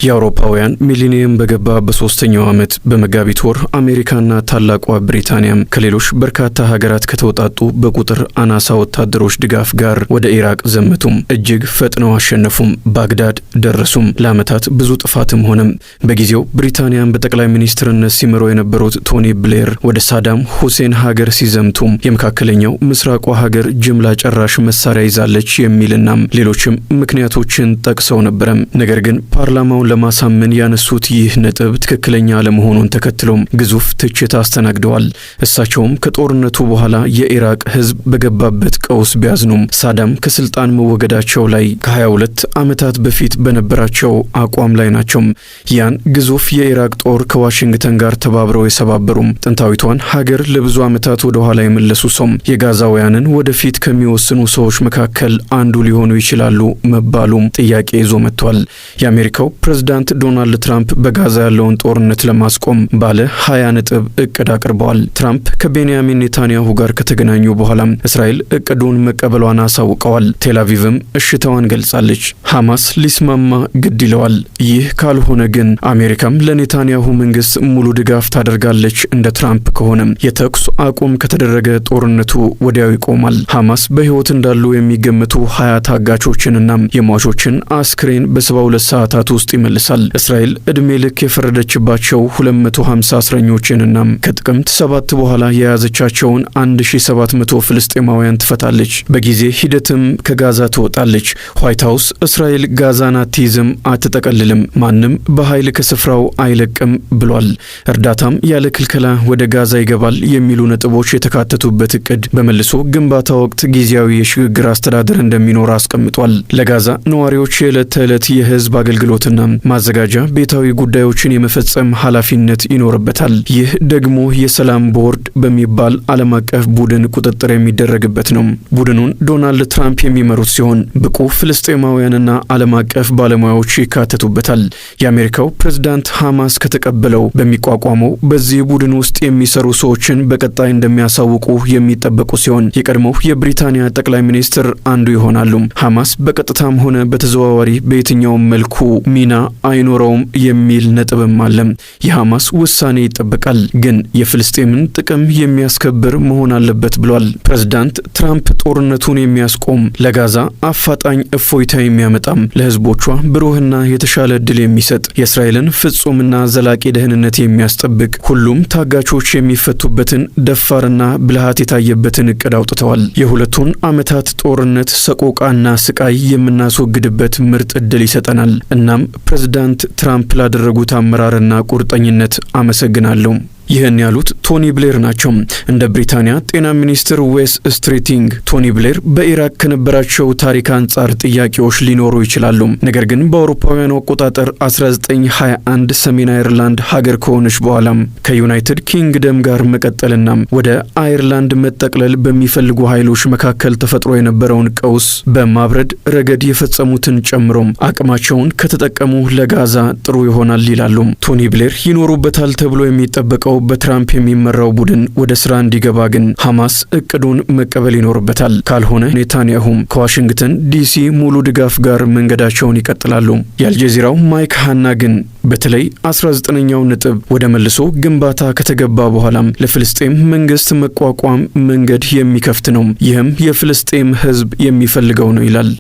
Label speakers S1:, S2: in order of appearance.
S1: የአውሮፓውያን ሚሊኒየም በገባ በሶስተኛው ዓመት በመጋቢት ወር አሜሪካና ታላቋ ብሪታንያም ከሌሎች በርካታ ሀገራት ከተውጣጡ በቁጥር አናሳ ወታደሮች ድጋፍ ጋር ወደ ኢራቅ ዘመቱም። እጅግ ፈጥነው አሸነፉም። ባግዳድ ደረሱም። ለዓመታት ብዙ ጥፋትም ሆነም። በጊዜው ብሪታንያን በጠቅላይ ሚኒስትርነት ሲመሩ የነበሩት ቶኒ ብሌር ወደ ሳዳም ሁሴን ሀገር ሲዘምቱም የመካከለኛው ምስራቋ ሀገር ጅምላ ጨራሽ መሳሪያ ይዛለች የሚልናም ሌሎችም ምክንያቶችን ጠቅሰው ነበረም። ነገር ግን ፓርላማውን ለማሳመን ያነሱት ይህ ነጥብ ትክክለኛ አለመሆኑን ተከትሎም ግዙፍ ትችት አስተናግደዋል። እሳቸውም ከጦርነቱ በኋላ የኢራቅ ሕዝብ በገባበት ቀውስ ቢያዝኑም ሳዳም ከስልጣን መወገዳቸው ላይ ከ22 ዓመታት በፊት በነበራቸው አቋም ላይ ናቸው። ያን ግዙፍ የኢራቅ ጦር ከዋሽንግተን ጋር ተባብረው የሰባበሩም፣ ጥንታዊቷን ሀገር ለብዙ ዓመታት ወደ ኋላ የመለሱ ሰው የጋዛውያንን ወደፊት ከሚወስኑ ሰዎች መካከል አንዱ ሊሆኑ ይችላሉ መባሉም ጥያቄ ይዞ መጥቷል። የአሜሪካው ፕሬዝዳንት ዶናልድ ትራምፕ በጋዛ ያለውን ጦርነት ለማስቆም ባለ 20 ነጥብ እቅድ አቅርበዋል። ትራምፕ ከቤንያሚን ኔታንያሁ ጋር ከተገናኙ በኋላም እስራኤል እቅዱን መቀበሏን አሳውቀዋል። ቴል አቪቭም እሽታዋን ገልጻለች። ሐማስ ሊስማማ ግድ ይለዋል። ይህ ካልሆነ ግን አሜሪካም ለኔታንያሁ መንግስት ሙሉ ድጋፍ ታደርጋለች። እንደ ትራምፕ ከሆነም የተኩስ አቁም ከተደረገ ጦርነቱ ወዲያው ይቆማል። ሐማስ በሕይወት እንዳሉ የሚገመቱ 20 ታጋቾችንና የሟቾችን አስክሬን በ72 ሰዓታት ውስጥ ይመልሳል። እስራኤል ዕድሜ ልክ የፈረደችባቸው 250 እስረኞችንና ከጥቅምት 7 በኋላ የያዘቻቸውን 1700 ፍልስጤማውያን ትፈታለች። በጊዜ ሂደትም ከጋዛ ትወጣለች። ዋይት ሀውስ እስራኤል ጋዛን አትይዝም፣ አትጠቀልልም፣ ማንም በኃይል ከስፍራው አይለቅም ብሏል። እርዳታም ያለ ክልከላ ወደ ጋዛ ይገባል የሚሉ ነጥቦች የተካተቱበት እቅድ በመልሶ ግንባታ ወቅት ጊዜያዊ የሽግግር አስተዳደር እንደሚኖር አስቀምጧል። ለጋዛ ነዋሪዎች የዕለት ተዕለት የህዝብ አገልግሎትና ማዘጋጃ ቤታዊ ጉዳዮችን የመፈጸም ኃላፊነት ይኖርበታል። ይህ ደግሞ የሰላም ቦርድ በሚባል ዓለም አቀፍ ቡድን ቁጥጥር የሚደረግበት ነው። ቡድኑን ዶናልድ ትራምፕ የሚመሩት ሲሆን ብቁ ፍልስጤማውያንና ዓለም አቀፍ ባለሙያዎች ይካተቱበታል። የአሜሪካው ፕሬዝዳንት ሐማስ ከተቀበለው በሚቋቋመው በዚህ ቡድን ውስጥ የሚሰሩ ሰዎችን በቀጣይ እንደሚያሳውቁ የሚጠበቁ ሲሆን የቀድሞው የብሪታንያ ጠቅላይ ሚኒስትር አንዱ ይሆናሉ። ሐማስ በቀጥታም ሆነ በተዘዋዋሪ በየትኛውም መልኩ ሚና አይኖረውም የሚል ነጥብም አለ። የሐማስ ውሳኔ ይጠበቃል፣ ግን የፍልስጤምን ጥቅም የሚያስከብር መሆን አለበት ብሏል። ፕሬዝዳንት ትራምፕ ጦርነቱን የሚያስቆም፣ ለጋዛ አፋጣኝ እፎይታ የሚያመጣም፣ ለህዝቦቿ ብሩህና የተሻለ እድል የሚሰጥ፣ የእስራኤልን ፍጹምና ዘላቂ ደህንነት የሚያስጠብቅ፣ ሁሉም ታጋቾች የሚፈቱበትን ደፋርና ብልሃት የታየበትን እቅድ አውጥተዋል። የሁለቱን ዓመታት ጦርነት ሰቆቃና ስቃይ የምናስወግድበት ምርጥ እድል ይሰጠናል። እናም ፕሬዝዳንት ትራምፕ ላደረጉት አመራርና ቁርጠኝነት አመሰግናለሁ። ይህን ያሉት ቶኒ ብሌር ናቸው። እንደ ብሪታንያ ጤና ሚኒስትር ዌስ ስትሪቲንግ ቶኒ ብሌር በኢራቅ ከነበራቸው ታሪክ አንጻር ጥያቄዎች ሊኖሩ ይችላሉ። ነገር ግን በአውሮፓውያኑ አቆጣጠር 1921 ሰሜን አይርላንድ ሀገር ከሆነች በኋላም ከዩናይትድ ኪንግደም ጋር መቀጠልና ወደ አይርላንድ መጠቅለል በሚፈልጉ ኃይሎች መካከል ተፈጥሮ የነበረውን ቀውስ በማብረድ ረገድ የፈጸሙትን ጨምሮም አቅማቸውን ከተጠቀሙ ለጋዛ ጥሩ ይሆናል ይላሉ። ቶኒ ብሌር ይኖሩበታል ተብሎ የሚጠበቀው በትራምፕ የሚመራው ቡድን ወደ ስራ እንዲገባ ግን ሐማስ እቅዱን መቀበል ይኖርበታል። ካልሆነ ኔታንያሁም ከዋሽንግተን ዲሲ ሙሉ ድጋፍ ጋር መንገዳቸውን ይቀጥላሉ። የአልጀዚራው ማይክ ሃና ግን በተለይ 19ኛው ነጥብ ወደ መልሶ ግንባታ ከተገባ በኋላም ለፍልስጤም መንግስት መቋቋም መንገድ የሚከፍት ነው። ይህም የፍልስጤም ህዝብ የሚፈልገው ነው ይላል።